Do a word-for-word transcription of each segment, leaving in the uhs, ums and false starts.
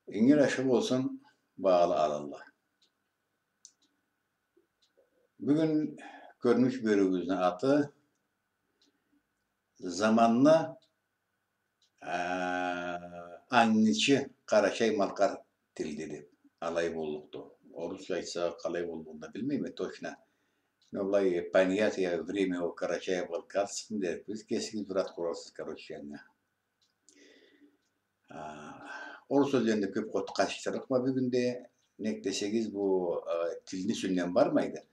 Ингир ашхы болсун, багъалы аланла. Бюгюн кёрмюш бериуюбюзню аты «Заманны, а, ангычы къарачай-малкъар тилде» деп, алай боллукъду. Орусча айтса, къалай боллугъун да билмейме точно. Но былай, понятия времени карачаево-балкарского дерик биз, кесигиз бир ат къурарсыз, короче, анга. А, орус сёзлени кёп къот-, къатышдырыкъма бюгюн да, нек десегиз, бу, а, тилни юсюнден бармайды.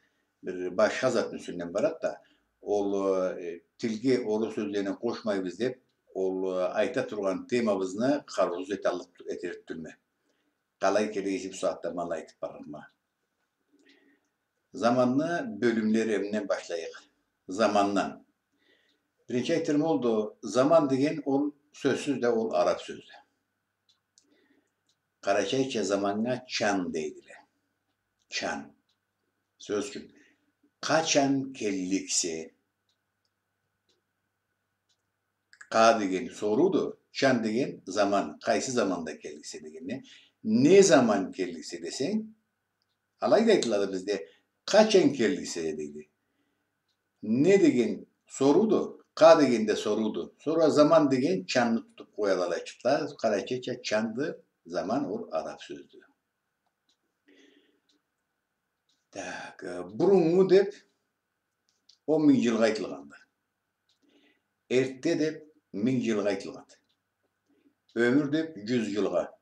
Бир башха затны юсюнден барад да, ол, э, тилге орус сёзлени къошмайбыз деп, ол, э, айта тургъан темабызны къарыусуз эталлыкъ, этерик тюлме. Къалай келе эсе, бу сагъатда ма алай айтып барырма. Заманны бёлюмлеринден башлайыкъ. Замандан. Биринчи айтырым олду, заман деген ол, сёзсюз да, ол араб сёздю. Къарачайча заманнга чан дейдиле. Чан. Сёз ючюн, къачан келликсе, къа деген сорууду, чан деген заман, къайсы заманда келликсе дегенди. Не заман келликсе десенг, алай да айтылады бизде, къачан келликсе дейди. Не деген сорууду, къа деген да сорууду. Сора заман деген чанны тутуп къоялла алайчыкъла, къарачайча чанды, заман ол араб сёздю. Так, э, буруннгу деп он минг джылгъа айтылгъанды. Эртте деп минг джылгъа айтылгъанды. Ёмюр деп джюз джылгъа.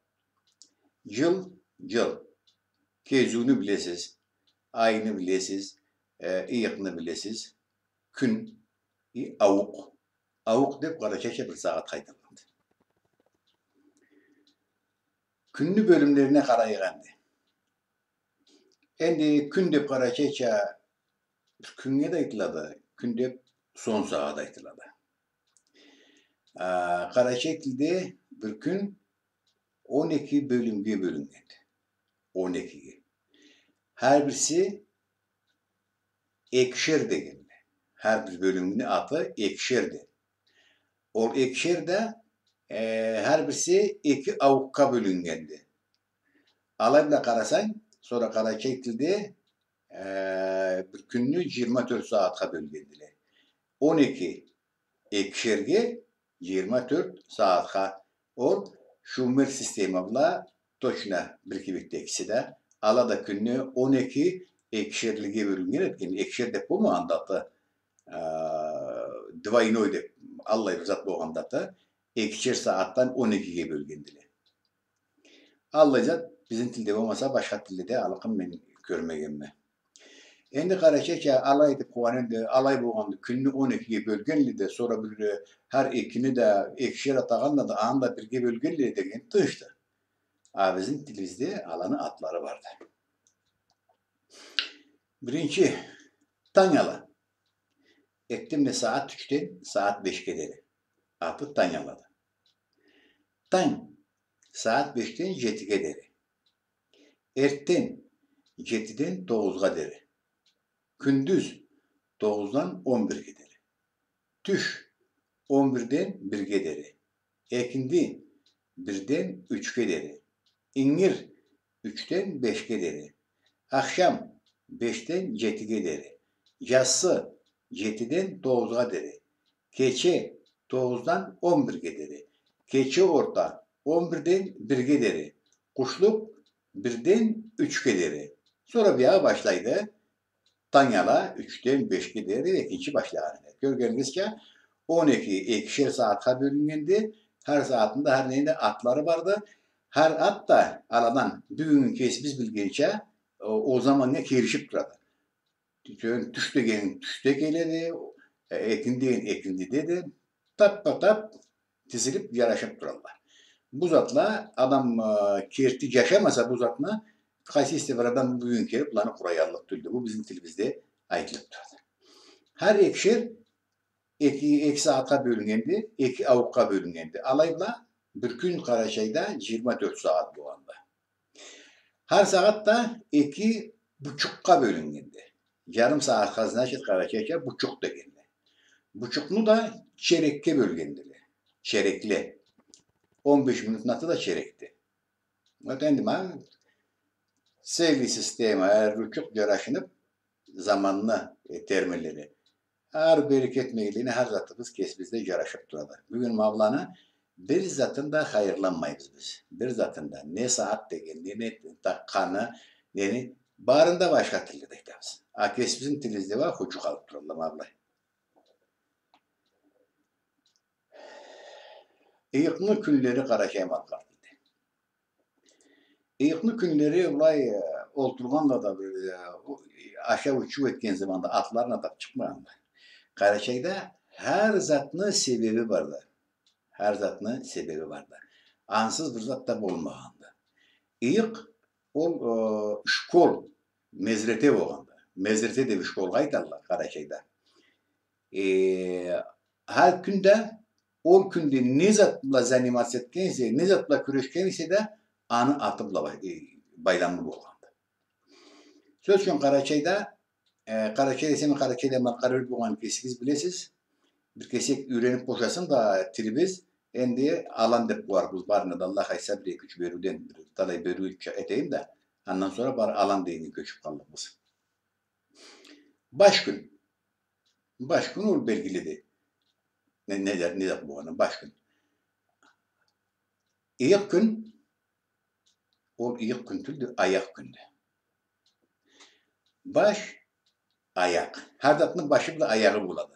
Джыл, джыл. Кезиуню билесиз, айны билесиз, э, ыйыкъны билесиз, кюн, и ауукъ. Ауукъ деп къарачайча бир сагъатха айтылгъанды. Кюнню бёлюмлерине къарайыкъ энди. Энди кюн деп къарачайча бир кюннге да айтылады, кюн деп сонг сагъат айтылады. А, къарачай тилде бир кюн он эки бёлюмге бёлюннгенди. Он экиге. Хар бириси экишер дегенди. Хар бир бёлюмню аты экишерди. Ол экишер да, э, хар бириси эки ауукъгъа бёлюннгенди. Алай бла къарасанг, сора къарачай тилде, э, бир кюнню джыйырма тёрт сагъатха бёлгендиле. Он эки экишерге, джыйырма тёрт сагъатха. Ол Шумер система бла точно бир кибикди экиси да. Ала да кюнню он эки экишерлиге бёлюннген этген, экишер деп болмагъанды аты, а, двойной деп, аллай бир зат болгъанды аты, экишер сагъатдан он экиге бёлгендиле. Аллай зат бизни тилде болмаса, башха тилде да алкъын мен кёрмегенме. Энди къарачайча алай этип къойгъан энди, алай болгъанды, кюнню он экиге бёлгенле да, сора бир, э, хар экини да экишер атагъанла да, аны да бирге бёлгенле деген тынчды. А бизни тилибизде аланы атлары барды. Биринчи, танг ала. Эртденбла сагъат ючден сагъат бешге дери. Аты танг алады. Танг. Сагъат бешден джетиге дери. Эртден. Джетиден тогъузгъа дери. Кюндюз. Тогъуздан он бирге дери. Тюш. Он бирден бирге дери. Экинди. Бирден ючге дери. Ингир. Ючден бешге дери. Ахшам. Бешден джетиге дери. Джассы. Джетиден тогъузгъа дери. Кече. Тогъуздан он бирге дери. Кече орта. Он бирден бирге дери. Къушлукъ. Бирден ючге дери. Сора биягъы башлайды. Танг ала, ючден бешге дери экинчи башлагъаны. Кёргенигизча, он эки экишер сагъатха бёлюннгенди. Хар сагъатында, хар нени да атлары барды. Хар ат да аладан, бюгюннгю кесибиз билгенча, о, ол заманнга келишип турады. Тюш деген тюшде келеди, э, экинди деген экиндиде да, таппа-тап тизилип, джарашып туралла. Бу затла адам, э, керти джашамаса бу затны, къайсы эсе бир адам бюгюн келип, буланы къураяллыкъ тюлдю. Бу бизни тилибизде айтылып турады. Хар экишер эки, эки сагъатха бёлюннгенди, эки ауукъгъа бёлюннгенди. Алай бла бир кюн Къарачайда джыйырма тёрт сагъат болгъанды. Хар сагъат да эки бучукъгъа бёлюннгенди. Джарым сагъатха, значит, къарачайча бучукъ дегенди. Бучукъну да черекге бёлгендиле. Черекле. Он беш минутну аты да черекди. Вот энди ма целый система, э, ручукъ джарашыныб, заманны, э, терминлери. Ары-бери кетмегенлей, хар затыбыз кесибизде джарашыб турады. Бюгюн ма быланы бир затын да хайырланмайбыз биз. Бир затын да. Не сагъат дегенни, не такъгъанны, нени, барын да башха тилде да айтабыз. А кесибизни тилибизде уа хучу къалыб туралла ма былай. Ыйыкъны кюнлери къарачай-малкъар тилде. Ыйыкъны кюнлери былай, э, олтургъанла да бир, э, о, ашау-ичиу этген заманда атларын атаб чыкъмагъанла. Къарачайда хар затны себеби барды. Хар затны себеби барды. Ансыз бир зат да болмагъанды. Ыйыкъ ол, э, школ, медресе болгъанды. Медресе деб школгъа айталла Къарачайда. Э, хар кюн да ол кюнде не зат бла заниматься этген эсе, не зат бла кюрешген эсе да, аны аты бла бай-, э, байламлы болгъанды. Сёз ючюн, Къарачайда, э, Къарачай десем, Къарачайда малкъар ёлюб болгъанын кесигиз билесиз. Бир кесек юйрениб бошасын да тилибиз, энди алан деб къоярбыз барына да, Аллах айтса, бир эки-юч бериуден, бир талай бериу этейим да, андан сора бары алан дегеннге кёчюб къаллыкъбыз. Баш кюн. Баш кюн ол белгилиди. Не, не зат, не зат болгъаны, баш кюн. Ыйыкъ кюн, ол ыйыкъ кюн тюлдю, аякъ кюндю. Баш, аякъ. Хар затны башы бла аягъы болады.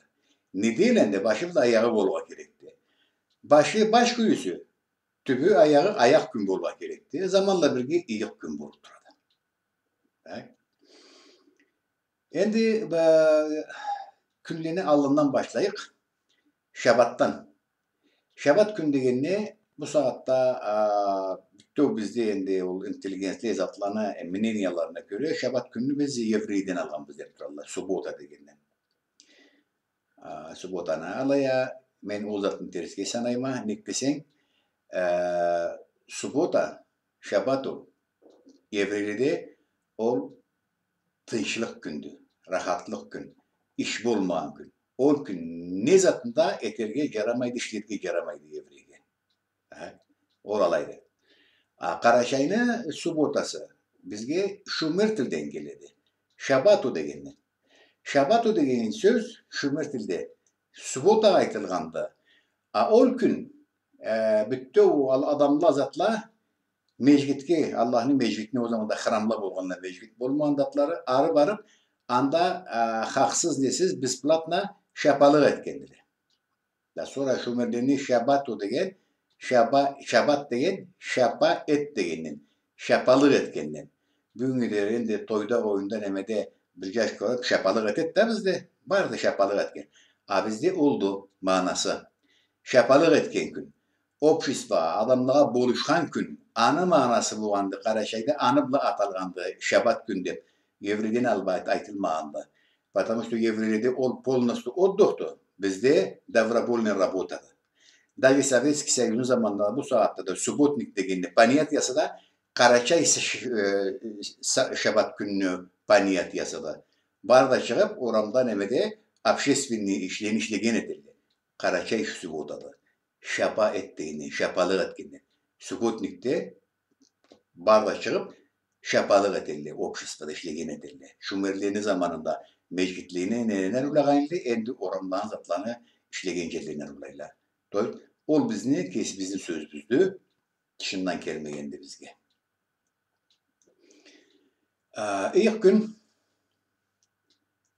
Неделяны да башы бла аягъы болургъа керекди. Башы баш кюн эсе, тюбю, аягъы аякъ кюн болургъа керекди. Заманла бирге ыйыкъ кюн болуб турады. Так. Энди, э, кюнлени аллындан башлайыкъ. Шабатдан. Шабат кюн дегенде, бу сагъатда, а, бютеу бизде энди ол интеллигентле затланы, э, мненияларына кёре, шабат кюнню биз еврейден алгъанбыз деб туралла, суббота дегенден. А, субботаны алай а, мен ол затны терсге санайма, нек десенг, э, суббота, шабат ол, еврейледе ол тынчлыкъ кюндю, рахатлыкъ кюн, иш болмагъан кюн. Ол кюн не затны да этерге джарамайды, ишлерге джарамайды еврейге. Аха. Ол алайды. А, Къарачайны субботасы бизге шумер тилден келеди. Шабату дегенден. Шабату деген сёз шумер тилде субботагъа айтылгъанды. А ол кюн, э, бютеу ал-, адамла затла межгитге, Аллахны межгитине, ол заманда храмла болгъанла, межгит болмагъан затлары, ары барыб, анда, э, хакъсыз, несиз, бесплатно шапалыкъ этгендиле. Да сора шумерлени шабату деген, шаба-, шабат деген, шапа эт дегенден, шапалыкъ этгенден. Бюгюннгю дери энди тойда, оюнда, немеде бир джаш кёрюб, шапалыкъ этеди да бизде, бары да шапалыкъ этген. А бизде олду магъанасы. Шапалыкъ этген кюн. Общество, адамлагъа болушхан кюн. Аны магъанасы болгъанды, Къарачайда аны бла аталгъанды, шабат кюн деб. Еврейден алыб айт-, айтылмагъанды. Потому что еврейледе ол полностью отдыхду, бизде добровольная работады. Даже Советский Союзну заманында, бу сагъатда да субботник дегенни понятиясы да къарачай ш-, ш-, э, са-, шабат кюнню понятиясыды. Бары да чыгъыб, орамда, немеде, общественный ишлени ишлеген этелле. Къарачай субботады. Шапа эт дегенден, шапалыкъ этгенден. Субботникде бары да чыгъыб, шапалыкъ этелле, обществода ишлеген этелле. Шумерлени заманында межгитлени нелени улагъан эдиле, энди орамланы, затланы ишлеген джерлени улайла. То есть, ол бизни, кесибизни сёзюбюздю, тышындан келмегенди бизге. А, ыйыкъ кюн.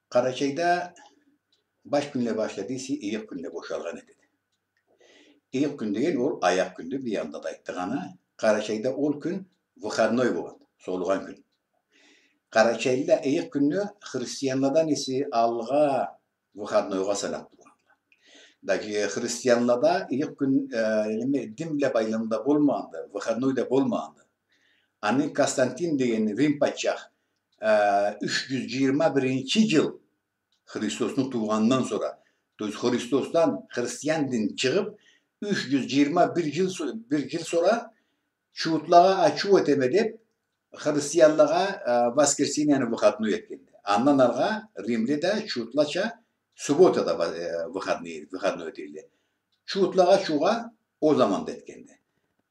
Къарачайда баш кюнле башлады эсе, ыйыкъ кюнле бошалгъан этеди. Ыйыкъ кюн деген ол аякъ кюндю, бир анда да айтдыкъ аны. Къарачайда ол кюн выходной болгъан, солугъан кюн. Къарачайлыла ыйыкъ кюнню христианладан эсе алгъа выходнойгъа санаб тургъанла. Даже христианлада ыйыкъ кюн, э, неме, дин бла байламлы да болмагъанды, выходной да болмагъанды. Аны Константин деген Рим патчах, э, юч джюз джыйырма биринчи джыл Христосну туугъандан сора, то есть Христосдан христиан дин чыгъыб, юч джюз джыйырма бир джыл со-, бир джыл сора чуутлагъа ачыу этеме деб, христианлагъа, э, воскресеньени выходной этгенди. Андан алгъа Римде да чуутлача субботада ва-, э, выходной, выходной этелле. Чуутлагъа ачыугъа ол заманда этгенди.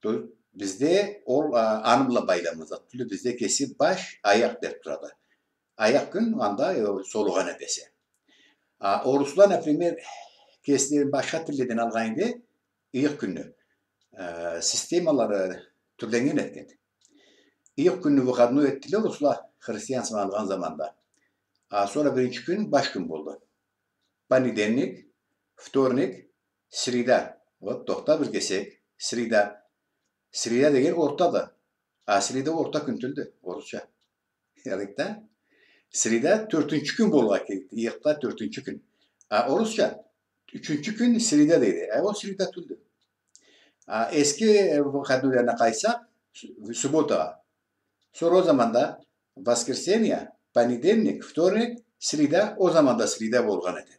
То есть Бизде ол, а, аны бла байламлы зат тюлдю, бизде кеси баш, аякъ деб турады. Аякъ кюн анда, э, солугъан этесе. А орусла, например, кеслерин башха тилледен алгъан эди, ыйыкъ кюнню, э, системалары тюрленнген этгенди. Ыйыкъ кюнню выходной этдиле орусла, христианство алгъан заманда. А сора биринчи кюн баш кюн болду. Понедельник, вторник, среда. Вот, тохта бир кесек, среда. Среда деген ортады. А среда орта кюн тюлдю, орусча. Ярайды да? Среда тёртюнчю кюн болургъа керекди, ыйыкъда тёртюнчю кюн. А орусча ючюнчю кюн среда дейди. А ол среда тюлдю. А эски, э, выходнойларына къайтсакъ, су-, субботагъа. Сора ол заманда воскресенье, понедельник, вторник, среда, ол заманда среда болгъан этеди.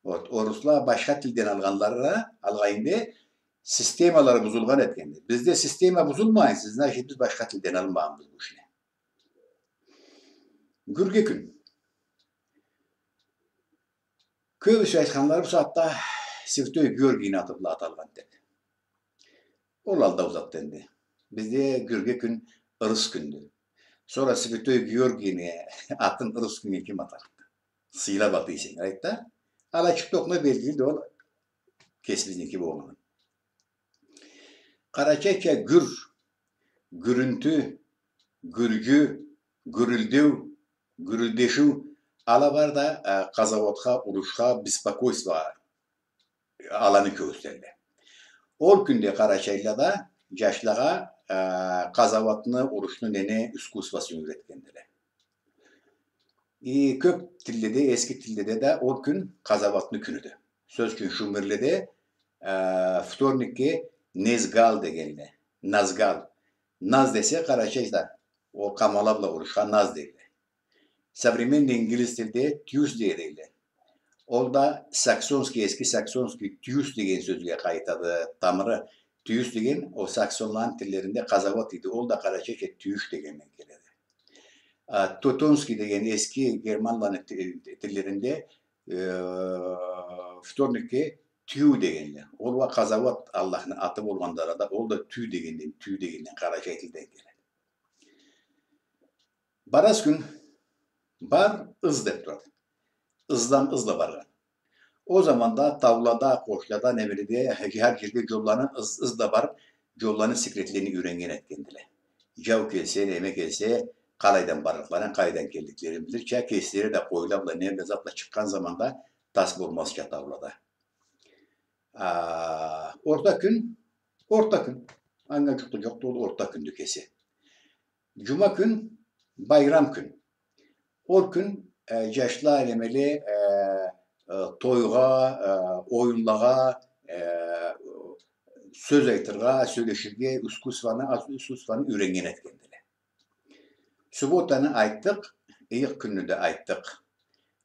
Вот, орусла башха тилден алгъанлары, алгъан эди, системалары бузулгъан этгенди. Бизде система бузулмагъанса, значит, биз башха тилден алмагъанбыз бу ишни. Гюрге кюн. Кёбюсю айтханлары бусагъатда Святой Георгийни аты бла аталгъан деб. Ол алдау затды энди. Бизде Гюрге кюн ырыс кюндю. Сора Святой Георгийни атын ырыс кюннге ким атарыкъды? Сыйлаб атайса, айт да. Алай чыкъды окъуна, белгилиди ол кесибизники болгъаны. Къарачайча гюр, гюрюнтю, гюргю, гюрюлдеу, гюрюлдешиу, ала бары да, э, къазауатха, урушха, беспокойствогъа аланы кёргюзтелле. Ол кюнде къарачайлыла да джашлагъа, э, къазауатны, урушну, нени искусствосун юйретгендиле. И кёб тилледе, эски тилледе да ол кюн къазауатны кюнюдю. Сёз ючюн, шумерледе, э, вторникге незгал дегенле. Назгал. Наз десе, къарачайча, ол къамала бла урушха наз дейле. Современный ингилиз тилде Tuesday дейле. Ол да саксонский, эски саксонский тюйюс деген сёзге къайтады тамыры. Тюйюс деген ол саксонланы тиллеринде къазауат эди. Ол да къарачайча тюйюш дегенден келеди. А, тевтонский деген эски германланы ти-, тиллеринде, э, вторникге тюйю дегенле. Ол уа къазауат Аллахны аты болгъанды арада, ол да тюй дегенден, тюй дегенден, къарачай тилден келеди. Барас кюн бар ыз деб турады. Ыздан ызла баргъан. Ол заманда таулада, къошлада, немеледе, хар джерге джолланы ыз, ызла барыб, джолланы секретлерин юйреннген этгендиле. Джау келсе, неме келсе, къалайдан барлыкъларын, къалайдан келликлерин билирча, кеслери да къойла бла, неме бла, зат бла чыкъгъан заманда тас болмазча таулада. А, орта кюн, орта кюн. Анга джукъ да джокъду, ол орта кюндю кеси. Джума кюн, байрам кюн. Ол кюн, э, джашла, немеле, э, э, тойгъа, э, оюнлагъа, э, сёз айтыргъа, сёлеширге, искусствону, аз искусствону юйреннген этгендиле. Субботаны айтдыкъ, ыйыкъ кюнню да айтдыкъ.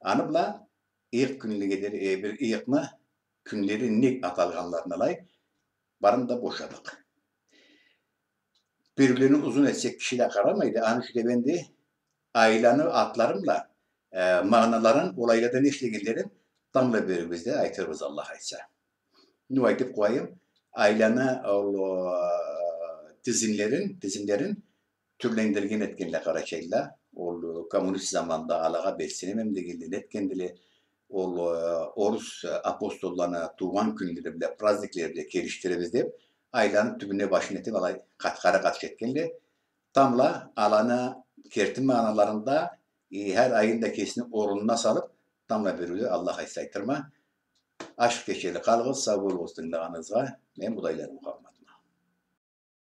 Аны бла ыйыкъ кюнлеге дери, э, бир ыйыкъны кюнлери нек аталгъанларын алай, барын да бошадыкъ. Бириулени узун этсек, киши да къарамайды, аны ючюн да мен да айланы атларын бла, э, магъаналарын, ол айлада не ишлегенлерин тамбла бириуюбюз да айтырбыз, Аллах айтса. Ну, айтыб къояйым, айланы ол, э, тизимлерин, тизимлерин тюрлендирген этгенле къарачайла. Ол, э, коммунист заманда алагъа бетсенемем дегенле, нетгендиле. Ол, э, орус, э, апостолланы туугъан кюнлери бла, праздниклери бла келишдиребиз деб, айланы тюбюне башын этиб, алай къатхара къатыш этгенле. Тамбла аланы керти магъаналарында, э, хар айын да кесини орнуна салыб, тамбла бириуле, Аллах айтса, айтырма. Ашхы кечели къалыгъыз, сау болугъуз тынгылагъаныгъызгъа. Мен Будайланы Мухаммат.